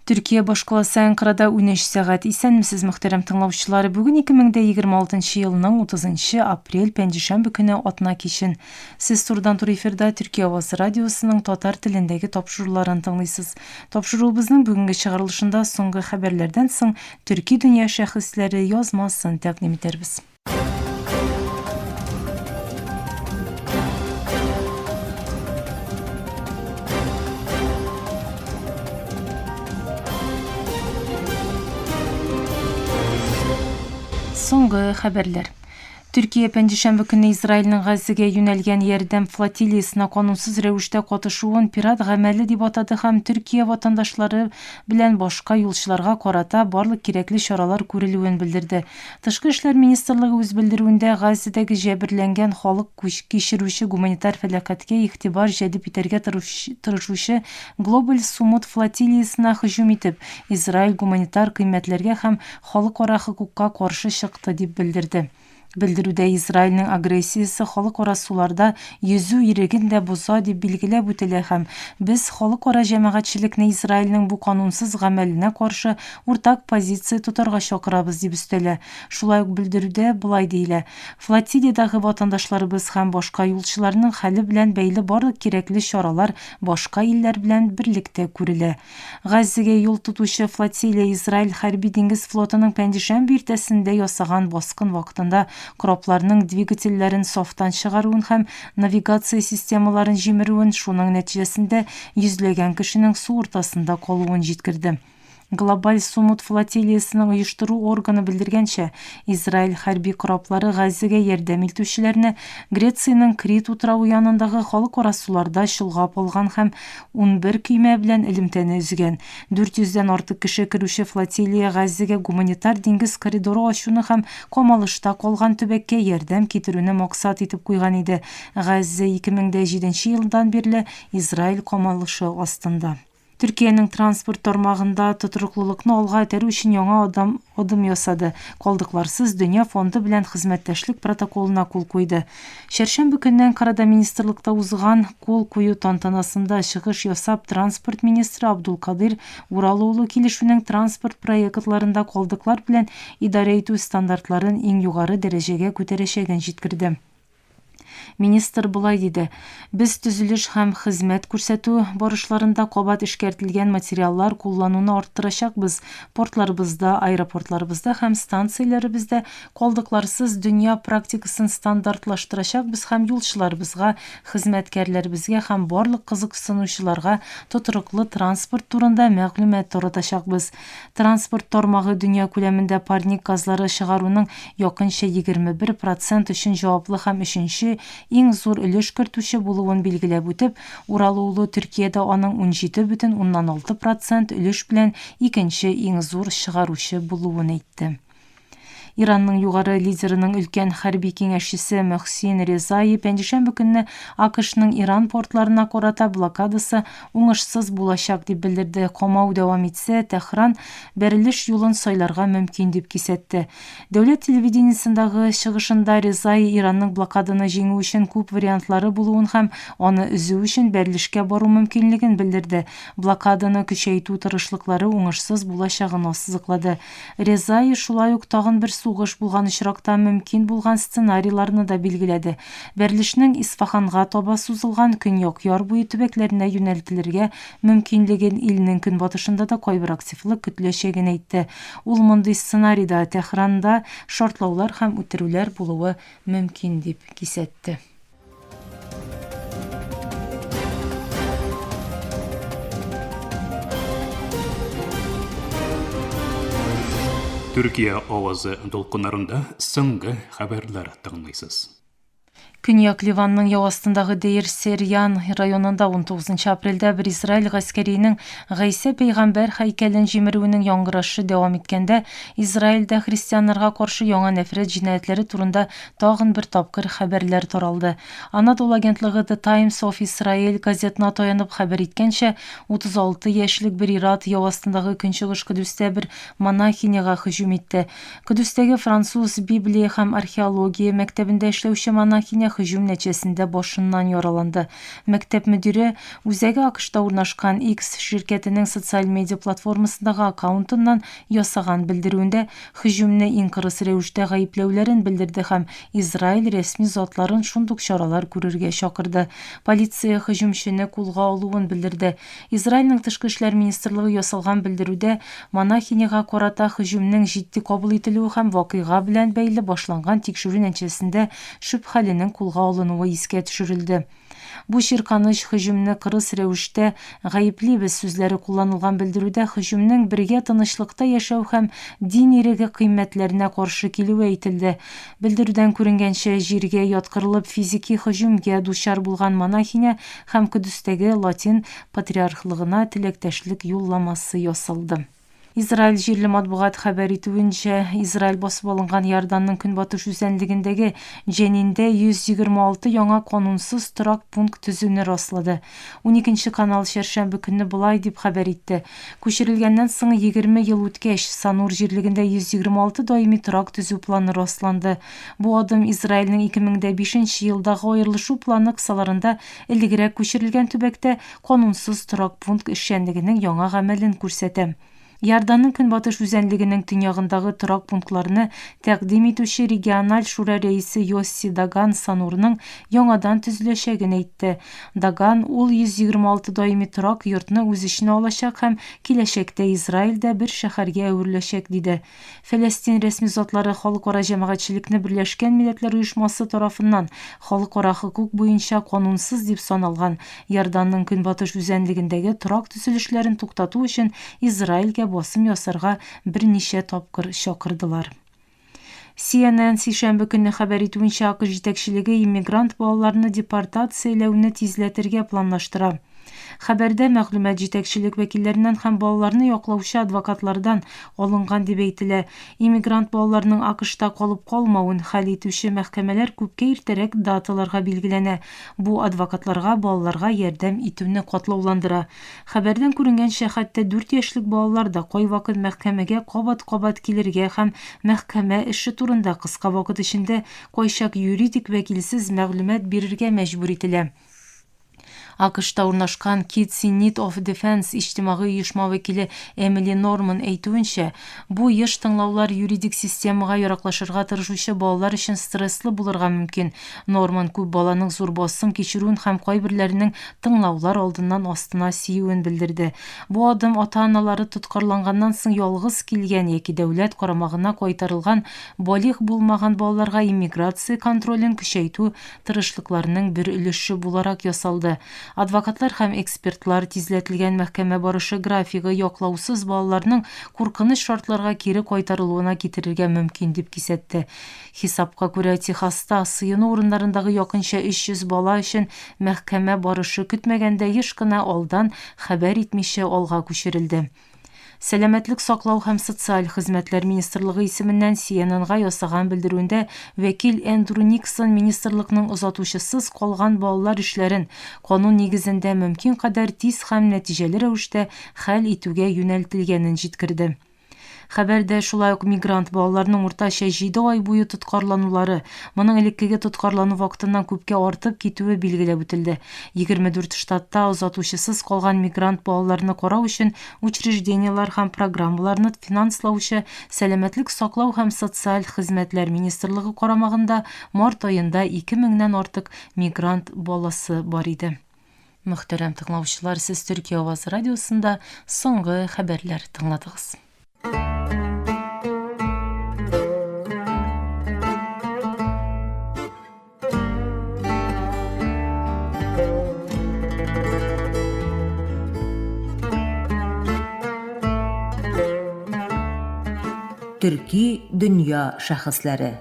Төркия башкаласы Әнкарада 13 сәгать. Исәнмесез, мөхтәрәм тыңлаучылар. Бүген 2026 елның 30 апрель пәнҗешәмбе көне атна кичен. Сез турыдан-туры эфирда Төркия авазы радиосының татар телендәге тапшыруларын тыңлыйсыз. Тапшыруыбызның бүгенге чыгарылышында соңгы хәбәрләрдән соң төрки дөнья шәхесләре язмасын тәкъдим итәрбез. Соңгы хәбәрләр. Төркия пәнҗешәмбе көнне Израильнең Газзәгә юнәлгән ярдәм флотилиясенә канунсыз рәвештә катышуын пират гамәле дип атады һәм Төркия ватандашлары белән башка юлчыларга карата барлык кирәкле чаралар күрелүен белдерде. Тышкы эшләр министрлыгы үз белдерүендә Газзәдәге җәберләнгән халык кичерүче гуманитар фәлакәткә игътибар җәлеп итәргә тырышучы Глобаль Сумуд флотилиясенә һөҗүм итеп, Израиль гуманитар кыйммәтләргә һәм халыкара хокукка каршы чыкты, дип белдерде. Белдерүдә Израильнең агрессиясе халыкара суларда йөзү иреген дә боза дип билгеләп үтелә һәм без халыкара җәмәгатьчелекне Израильнең бу канунсыз гамәленә каршы уртак позиция тотарга чакырабыз, дип өстәлә. Шулай ук белдерүдә болай диелә, Флотилиядәге ватандашларыбыз һәм башка юлчыларның хәле белән бәйле барлык кирәкле чаралар башка илләр белән берлектә күрелә. Газзәгә юл тотучы флотилия Израиль хәрби-диңгез флотының пәнҗешәмбе иртәсендә ясаган баскын вакытында корабларның двигательләрен сафтан чыгаруын һәм навигация системаларын җимерүен, шуның нәтиҗәсендә йөзләгән кешенең су уртасында калуын җиткерде. Глобаль Сумуд флотилиясенең оештыру органы белдергәнчә, Израиль хәрби кораблары Газзәгә ярдәм илтүчеләрне Грециянең Крит утравы янындагы халыкара суларда чолгап алган һәм 11 көймә белән элемтәне өзгән. 400 дән артык кеше керүче флотилия Газзәгә гуманитар диңгез коридоры ачуны һәм камалышта калган төбәккә ярдәм китерүне максат итеп куйган иде. Газзә 2007 елдан бирле Израиль камалышы астында. Төркиянең транспорт тармагында тотрыклылыкны алга этәрү өчен яңа адым адым ясады, Калдыкларсыз дөнья фонды белән хезмәттәшлек протоколына кул куйды. Чәршәмбе көнне Әнкарада министрлыкта узган кул кую тантанасында чыгыш ясап, транспорт министры Абдулкадыйр Уралоглу килешүнең транспорт проектларында калдыклар белән идарә итү стандартларын иң югары дәрәҗәгә күтәрәчәген җиткерде. Министр болай диде, Без төзелеш һәм хезмәт күрсәтү барышларында кабат эшкәртелгән материаллар куллануны арттырачакбыз, портларыбызда, аэропортларыбызда һәм станцияләребездә калдыкларсыз дөнья практикасын стандартлаштырачакбыз һәм юлчыларыбызга, хезмәткәрләребезгә һәм барлык кызыксынучыларга тотрыклы транспорт турында мәгълүмат таратачакбыз. Транспорт тармагы дөнья күләмендә парник газлары чыгаруның якынча 21 процент өчен җаваплы һәм өченче иң зур өлеш кертүче булуын билгеләп үтеп, Уралоглу Төркиядә аның 17,6 процент өлеш белән икенче иң зур чыгаручы булуын әйтте. Иранның югары лидерының өлкән хәрби киңәшчесе Мөхсин Резаи пәнҗешәмбе көнне АКШның Иран портларына карата блокадасы уңышсыз булачак дип белдерде. Камау дәвам итсә, Тәһран бәрелеш юлын сайларга мөмкин дип кисәтте. Дәүләт телевидениесендагы чыгышында Резаи Иранның блокаданы җиңү өчен күп вариантлары булуын һәм аны өзү өчен бәрелешкә бару мөмкинлеген белдерде. Блокаданы көчәйтү тырышлыклары уңышсыз булачагын ассызыклады. Резаи шулай ук тагын бер сугыш булган очракта мөмкин булган сценарийларны да билгеләде. Бәрелешнең Исфаханга таба сузылган көньяк яр буе төбәкләренә юнәлтелергә мөмкинлеген, илнең көнбатышында да кайбер активлык көтеләчәген әйтте. Ул мондый сценарийда Тәһранда шартлаулар һәм үтерүләр булуы мөмкин дип кисәтте. Төркия авазы дулкыннарында соңгы хәбәрләр тыңлыйсыз. Көньяк Ливанның яу астындагы Дейр Серьян районында 19 апрельдә бер Израиль гаскәриенең Гайсә пәйгамбәр һәйкәлен җимерүенең яңгырашы дәвам иткәндә, Израильдә христианнарга каршы яңа нәфрәт җинаятьләре турында Тагын бер тапкыр хәбәрләр таралды. Анадолу агентлыгы The Times of Israel газетына таянып хәбәр иткәнчә, 36 яшьлек бер ир-ат яу астындагы Көнчыгыш Көдүстә бер монахиняга һөҗүм итте. Көдүстәге француз Библия һәм археология мәктәбендә эшләүче монахиня һөҗүм нәтиҗәсендә башыннан яраланды. Мәктәп мөдире, үзәге АКШта урнашкан X ширкәтенең социаль медиа платформасындагы аккаунтыннан ясаган белдерүендә һөҗүмне иң кырыс рәвештә гаепләүләрен белдерде һәм Израиль рәсми затларын шундук чаралар күрергә чакырды. Полиция һөҗүмчене кулга алуын белдерде. Израильнең тышкы эшләр министрлыгы ясалган белдерүдә монахиняга карата һөҗүмнең җитди кабул ителүе һәм вакыйга белән бәйле башланган тикшерү нәтиҗәсендә шөбһәленең кулга алынуы искә төшерелде. Бу чирканыч һөҗүмне кырыс рәвештә гаеплибез сүзләре кулланылган белдерүдә һөҗүмнең бергә тынычлыкта яшәү һәм дин иреге кыйммәтләренә каршы килүе әйтелде. Белдерүдән күренгәнчә, җиргә яткырылып физики һөҗүмгә дучар булган монахиня һәм Көдестәге латин патриархлыгына теләктәшлек юлламасы ясалды. Израиль җирле матбугат хәбәр итүенчә, Израиль басып алынган Иорданның көнбатыш үзәнлегендәге Җәниндә 126 яңа канунсыз торак пункт төзүне раслады. Уникенче канал чәршәмбе көнне болай дип хәбәр итте, Күчерелгәннән соң 20 ел үткәч, Санур җирлегендә 126 даими торак төзү планы расланды. Бу адым Израильнең 2005 нче елдагы аерылышу планы кысаларында элегрәк күчерелгән төбәктә канунсыз торак пункт эшчәнлегенең яңа гамәлен күрсәтә. Иорданның көнбатыш үзәнлегенең төньягындагы торак пунктларны тәкъдим итүче региональ шура рәисе Йосси Даган Санурның яңадан төзеләчәген әйтте. Даган ул 126 даими торак йортны үз эченә алачак һәм киләчәктә Израильдә бер шәһәргә әвереләчәк, диде. Фәләстин рәсми затлары халыкара җәмәгатьчелекне Берләшкән Милләтләр Оешмасы тарафыннан халыкара хокук буенча канунсыз дип саналган Иорданның көнбатыш үзәнлегендәге торак төзелешләрен туктату өчен Израильгә басым ясарга берничә тапкыр чакырдылар. CNN сишәмбе көнне хәбәр итүенчә, АКШ җитәкчелеге иммигрант балаларны депортацияләүне тизләтергә планлаштыра. Хәбәрдә мәгълүмат җитәкчелек вәкилләреннән һәм балаларны яклаучы адвокатлардан алынган дип әйтелә. Иммигрант балаларның АКШта калып-калмавын хәл итүче мәхкәмәләр күпкә иртәрәк даталарга билгеләнә. Бу адвокатларга балаларга ярдәм итүне катлауландыра. Хәбәрдән күренгәнчә, хәтта дүрт яшьлек балалар да кайвакыт мәхкәмәгә кабат-кабат килергә һәм мәхкәмә эше турында кыска вакыт эчендә, кайчак юридик вәкилсез мәгълүмат бирергә мәҗбүр ителә. АКШта урнашкан Kids in Need of Defense иҗтимагый оешма вәкиле Эмили Норман әйтүенчә, бу еш тыңлаулар юридик системага яраклашырга тырышучы балалар өчен стресслы булырга мөмкин. Норман күп баланың зур басым кичерүен һәм кайберләренең тыңлаулар алдыннан астына сиюен белдерде. Бу адым ата-аналары тоткарланганнан соң ялгыз килгән яки дәүләт карамагына кайтарылган балигъ булмаган балаларга иммиграция контролен көчәйтү тырышлыкларының бер өлеше буларак ясалды. Адвокатлар һәм экспертлар тизләтелгән мәхкәмә барышы графигы яклаусыз балаларның куркыныч шартларга кире кайтарылуына китерергә мөмкин дип кисәтте. Хисапка күрә, Техаста сыену урыннарындагы якынча 300 бала өчен мәхкәмә барышы көтмәгәндә еш кына алдан хәбәр итмичә алга күчерелде. Сәламәтлек саклау һәм социаль хезмәтләр министрлыгы исеменнән CNN-га ясаган белдерүендә вәкил Эндрю Никсон министрлыкның озатучысыз калган балалар эшләрен канун нигезендә мөмкин кадәр тиз һәм нәтиҗәле рәвештә хәл итүгә юнәлтелгәнен җиткерде. Хәбәрдә шулай ук мигрант балаларның уртача җиде ай буе тоткарланулары, моның элеккеге тоткарлану вакытыннан күпкә артып китүе билгеләп үтелде. 24 штатта озатучысыз калган мигрант балаларны карау өчен учреждениеләр һәм программаларны финанслаучы Сәламәтлек саклау һәм социаль хезмәтләр министрлыгы карамагында март аенда 2 меңнән артык мигрант баласы бар иде. Мөхтәрәм тыңлаучылар, сез Төркия авазы радиосында соңгы хәбәрләр тыңладыгыз. Төрки дөнья шәхесләре.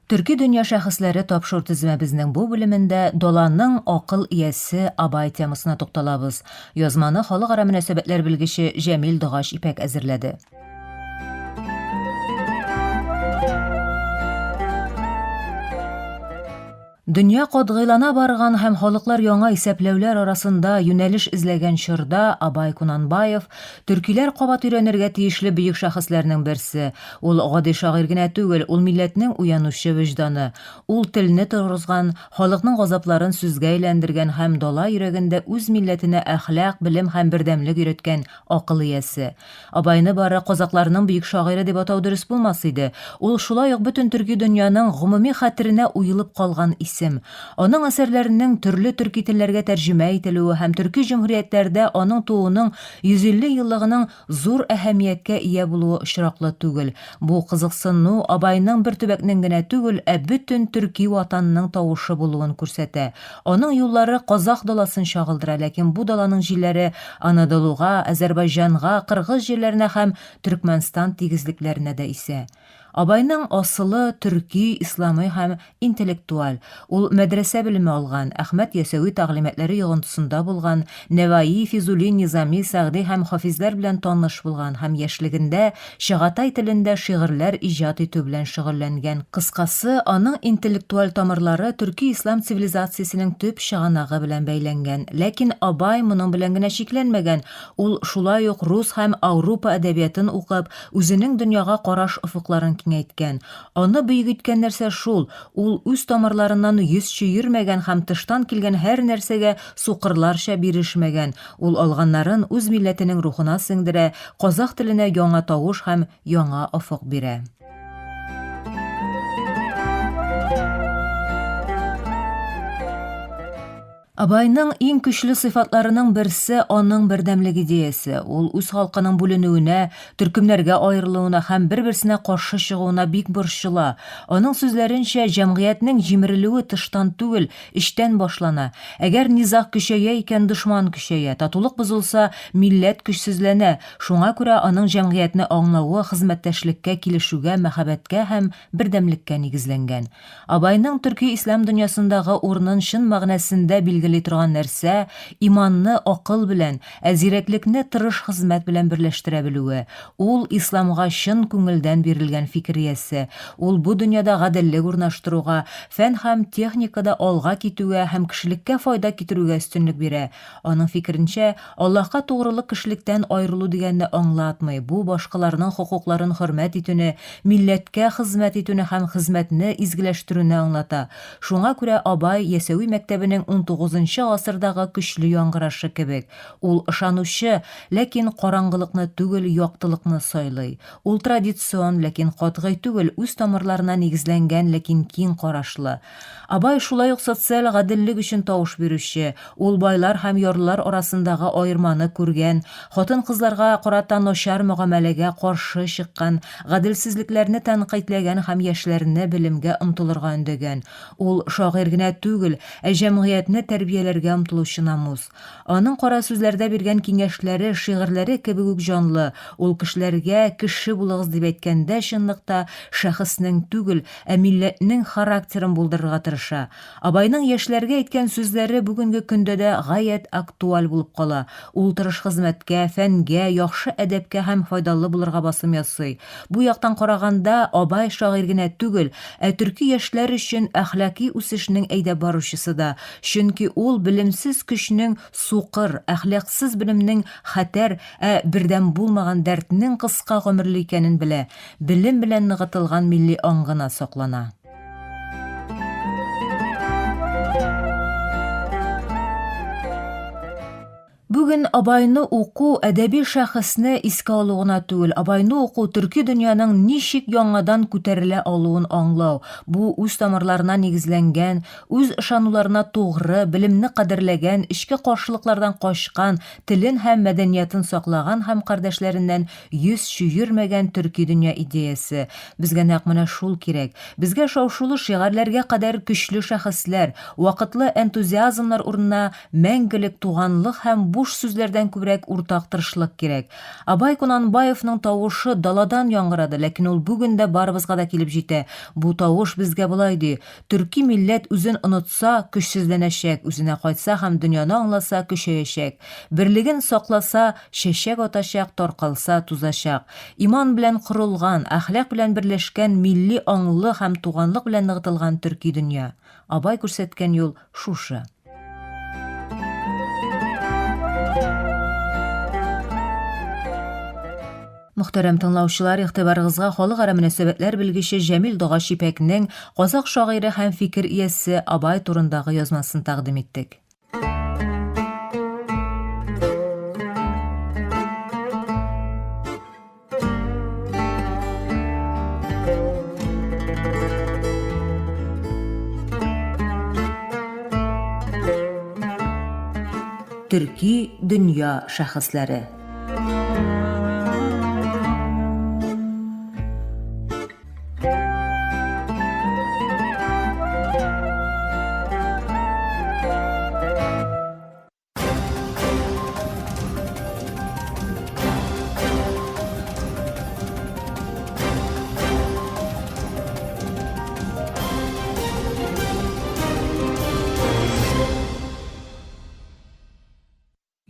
Төрки дөнья шәхесләре тапшыру тезмәбезнең бу бүлемендә Даланың акыл иясе Абай темасына тукталабыз. Язманы халыкара мөнәсәбәтләр белгече Җәмил Догач Ипәк әзерләде. Дөнья катгыйлана барган һәм халыклар яңа исәпләүләр арасында юнәлеш эзләгән чорда Абай Кунанбаев, төркиләр кабат өйрәнергә тиешле бөек шәхесләрнең берсе. Ул гади шагыйрь генә түгел, ул милләтнең уянучы вөҗданы. Ул телне торгызган, халыкның газапларын сүзгә әйләндергән һәм дала йөрәгендә үз милләтенә әхлак, белем һәм бердәмлек өйрәткән акыл иясе. Абайны бары казакъларның бөек шагыйре дип атау дөрес булмас иде. Ул шулай ук бөтен төрки дөньяның гомуми хәтеренә уелып калган исем. Аның әсәрләренең төрле төрки телләргә тәрҗемә ителүе һәм төрки җөмһүриятләрдә аның тууының 150 еллыгының зур әһәмияткә ия булуы очраклы түгел. Бу кызыксыну Абайның бер төбәкнең генә түгел, ә бөтен төрки ватанның тавышы булуын күрсәтә. Аның юллары казах даласын чагылдыра, ләкин бу даланың җилләре Анадолуга, Азәрбайҗанга, кыргыз җирләренә һәм Төркмәнстан тигезлекләренә дә исә. Абайның асылы, төрки, исламый һәм интеллектуаль. Ул мәдрәсә белеме алган, Әхмәт Ясәви тәгълиматлары йогынтысында булган, Нәваи, Физули, Низами, Сәгъди һәм Хафизләр белән таныш булган һәм яшьлегендә Чагатай телендә шигырьләр иҗат итү белән шөгыльләнгән. Кыскасы, аның интеллектуаль тамырлары төрки-ислам цивилизациясенең төп чыганагы белән бәйләнгән. Ләкин Абай моның белән генә чикләнмәгән, ул шулай ук рус һәм Аурупа әдәбиятын укып, үзенең дөньяга караш офыкларын киңәйткән. Аны бөек иткән нәрсә шул, ул үз тамырларыннан йөз чөермәгән һәм тыштан килгән һәр нәрсәгә сукырларча бирешмәгән, ул алганнарын үз милләтенең рухына сеңдерә, казах теленә яңа тавыш һәм яңа офык бирә. Абайның иң көчле сыйфатларының берсе аның бердәмлек идеясе. Ул үз халкының бүленүенә, төркемнәргә аерылуына һәм бер-берсенә каршы чыгуына бик борчыла. Аның сүзләренчә, җәмгыятьнең җимерелүе тыштан түгел, эчтән башлана. Әгәр низаг көчәя икән, дошман көчәя, татулык бозылса, милләт көчсезләнә. Шуңа күрә аның җәмгыятьне аңлавы хезмәттәшлеккә, килешүгә, мәхәббәткә һәм бердәмлеккә нигезләнгән. Абайның төрки-ислам дөньясындагы урынын чын мәгънәсендә билгели торган нәрсә, иманны акыл белән, ә зирәклекне тырыш хезмәт белән берләштерә белүе. Ул, исламга чын күңелдән бирелгән фикер иясе. Ул бу дөньяда гаделлек урнаштыруга, фән һәм техникада алга китүгә һәм кешелеккә файда китерүгә өстенлек бирә. Аның фикеренчә, Аллаһка тугрылык кешелектән аерылу дигәнне аңлатмый, бу башкаларның хокукларын хөрмәт итүне, милләткә хезмәт итүне һәм хезмәтне изгеләштерүне аңлата. Шуңа күрә Абай Ясәви мәктәбенең унтугызынчы гасырдагы көчле яңгырашы кебек. Ул ышанучы, ләкин караңгылыкны түгел, яктылыкны сайлый. Ул традицион, ләкин катгый түгел, үз тамырларына нигезләнгән, ләкин киң карашлы. Абай шулай ук социаль гаделлек өчен тавыш бирүче, ул байлар һәм ярлылар арасындагы аерманы күргән, хатын-кызларга карата начар мөгамәләгә каршы чыккан, гаделсезлекләрне тәнкыйтьләгән һәм яшьләрне белемгә омтылырга өндәгән. Ул шагыйрь генә түгел, ә җәмгыятьне тәрбияләргә омтылучы намус. Аның кара сүзләрдә биргән киңәшләре шигырьләре кебек үк җанлы, ул кешеләргә кеше булыгыз дип әйткәндә чынлыкта шәхеснең түгел, ә милләтнең характерын булдырырга тырыша. Абайның яшьләргә әйткән сүзләре бүгенге көндә дә гаять актуаль булып кала. Ул тырыш хезмәткә, фәнгә, яхшы әдәпкә һәм файдалы булырга басым ясый. Бу яктан караганда, Абай шагыйрь генә түгел, ә төрки яшьләр өчен әхлаки үсешнең әйдәп баручысы да, чөнки ул белемсез көчнең сукыр, әхлаксыз белемнең хәтәр, ә бердәм булмаган дәртнең кыска гомерле икәнен белә, белем белән ныгытылган милли аң гына саклана. Бүген Абайны уку әдәби шәхесне искә алу гына түгел, Абайны уку төрки дөньяның ничек яңадан күтәрелә алуын аңлау, бу үз тамырларына нигезләнгән, үз ышануларына тугры, белемне кадерләгән, эчке каршылыклардан качкан, телен һәм мәдәниятын саклаган һәм кардәшләреннән йөз чөермәгән төрки дөнья идеясе. Безгә нәкъ менә шул кирәк. Безгә шау-шулы шигарьләргә кадәр көчле шәхесләр, вакытлы энтузиазмнар урынына мәңгелек туганлык һәм буш сүзләрдән күбрәк уртак тырышлык кирәк. Абай Кунанбаевның тавышы даладан яңгырады, ләкин ул бүген дә барыбызга да килеп җитә. Бу тавыш безгә болай ди, Төрки милләт үзен онытса, көчсезләнәчәк, үзенә кайтса һәм дөньяны аңласа, көчәячәк. Берлеген сакласа, чәчәк атачак, таркалса, тузачак. Иман белән корылган, әхлак белән берләшкән милли аңлы һәм туганлык белән ныгытылган төрки дөнья. Абай күрсәткән юл шушы. Мөхтәрәм тыңлаучылар, игътибарыгызга халыкара мөнәсәбәтләр белгече Җәмил Догаш Ипәкнең казакъ шагыйре һәм фикер иясе Абай турындагы язмасын тәкъдим иттек. Төрки дөнья шәхесләре.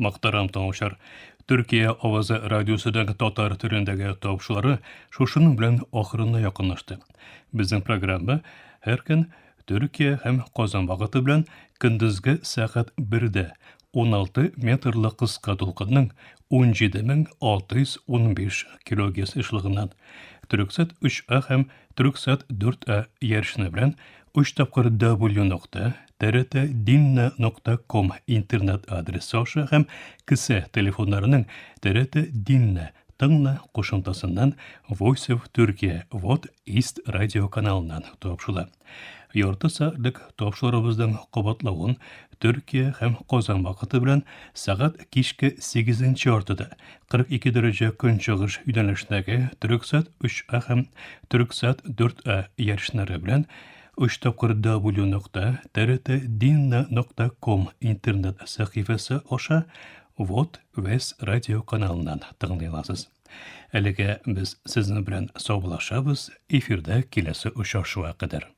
Мөхтәрәм тыңлаучылар, Төркия авазы радиосының татар телендәге тапшырулары шушының белән ахырына якынлашты. Безнең программа һәр көн Төркия һәм Казан вакыты белән көндезге сәгать 1дә 16 метрлы кыска дулкынның 17615 килогерц ешлыгыннан Төрексат 3А һәм Төрексат 4А ярышны белән 3 тапкыр W нокта TRT Dinle нокта ком интернет адресы аша һәм кесә телефоннарының TRT Dinle тыңла кушымтасыннан Voice of Turkey Вот East радио каналыннан тапшыла. Ярты сәгатьлек тапшыруыбызның кабатлавын Төркия һәм Казан вакыты белән сәгать кичке 8 яртыда 42 дәрәҗә көнчыгыш юнәлешендәге Төрексат 3А һәм Төрексат 4А ярышнары белән 3 тапкыр W нокта TRT нокта ком интернет сәхифәсе аша Вот Вес радио каналыннан тыңлый аласыз. Әлегә без сезнең белән саубуллашабыз, эфирда киләсе очрашуга кадәр.